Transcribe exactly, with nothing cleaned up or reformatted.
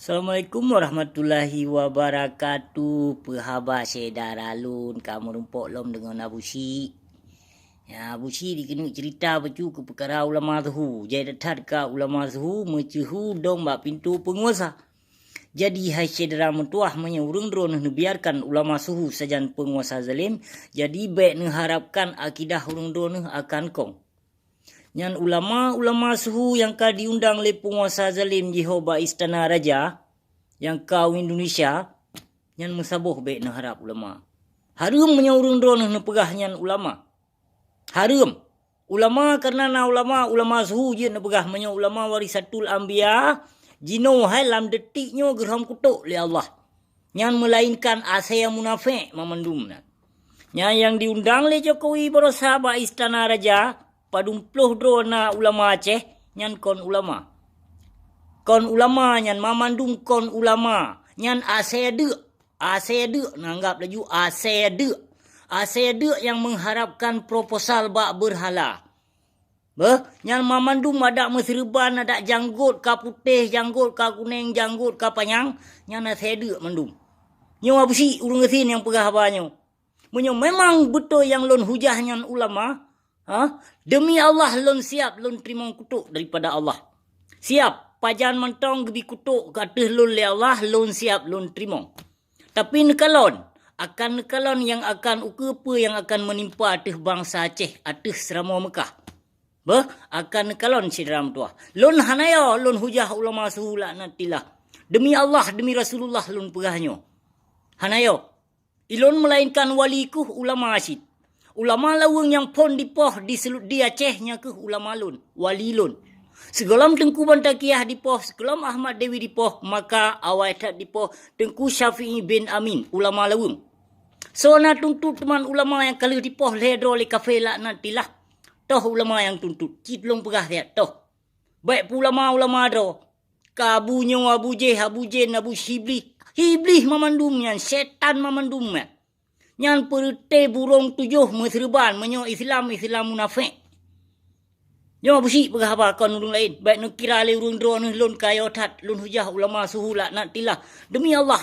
Assalamualaikum warahmatullahi wabarakatuh. Peuhaba syedara lôn ka meurumpok lom deungon Abu Syik. Ya, Abu Syik dikeuneuk cerita bacut keu peukara ulama suhu. Jai that-that ka ulama suhu meuceuhu dong bak pintoe peunguasa. Jadi hai syedara meutuwah, meunyoe ureuëng droeneuh neubiarkan ulama suhu sajan peunguasa zalim, jadi bék neuharapkan akidah ureuëng droeneuh akan kong. Nyan ulama-ulama suhu nyang ka diundang lé peunguasa zalim jiho bak istana raja nyang ka u Indonesia, nyan meusaboh bék neuharab ulama. Hareuem meunyoe ureuëng droeneuh neupeugah nyan ulama. Hareuem. Ulama kareuna na ulama, ulama suhu jeuet neupeugah meunyoe ulama warisatul anbiya, jinoe hai lam detik nyoe geurhom kutok lé Allah. Nyan meulainkan asée munafék mamandum nyan. Nyan nyang diundang lé Jokowi barosa bak istana raja, padum ploh droe na ulama Aceh, nyan kon ulama. Kon ulama nyan, mamandum kon ulama. Nyan asée deuk. Asée deuk, neuanggab laju asée deuk. Asée deuk nyang mengharapkan proposal bak beurhala. Beuh, nyan mamandum adak meuseureuban, adak janggot ka putéh, janggot ka kunéng, janggot ka panyang, nyan asée deuk mandum. Nyoe Abu Syik ureuëng gasien nyang peugah haba nyoe. Meunyoe memang beutôi nyang lôn hujah nyan ulama, ha, demi Allah lôn siab lôn teurimong kutok daripada Allah. Siab, pajan mantong geubi kutok keu ateueh lôn lé Allah, lôn siab lôn teurimong. Tapi neukalon, akan neukalon nyang akan ukeue peue nyang akan meunimpa ateueh bansa Aceh, ateueh seuramoe Meukah. Beuh, akan neukalon syedara meutuwah. Lôn hana yo lôn hujah ulama suhu laknatillah. Demi Allah, demi Rasulullah lôn peugah nyoe. Hana yo. Ilôn meulainkan wali kuh ulama cit. Ulama laweueng nyang phon dipoh di selu-, di Aceh nyan keuh ulama lôn, wali lôn. Sigohlom Teungku Bantaqiah dipoh, sigohlom Ahmad Dewi dipoh, maka awai that dipoh Teungku Syafi'i bin Amin, ulama laweueng. Soe na tuntot teuma ulama nyang ka lheueh dipoh lhée droe lé kafé laknatillah. Toh ulama nyang tuntot, cit lôn peugah siat, toh. Bék peuulama-ulama droe. Ka Abu nyoe, Abu Jéh, Abu Jén, Abu Iblih. Iblih mamandum nyan, sétan mamandum nyan. Nyan peureuté burông tujoh meuseureuban, meunyoe Islam, Islam munafék. Nyoe Abu Syik peugah haba kon ureuëng laén, bék neukira lé ureuëng droeneuh lôn ka yo that, lôn hujah ulama suhu laknatillah. Demi Allah,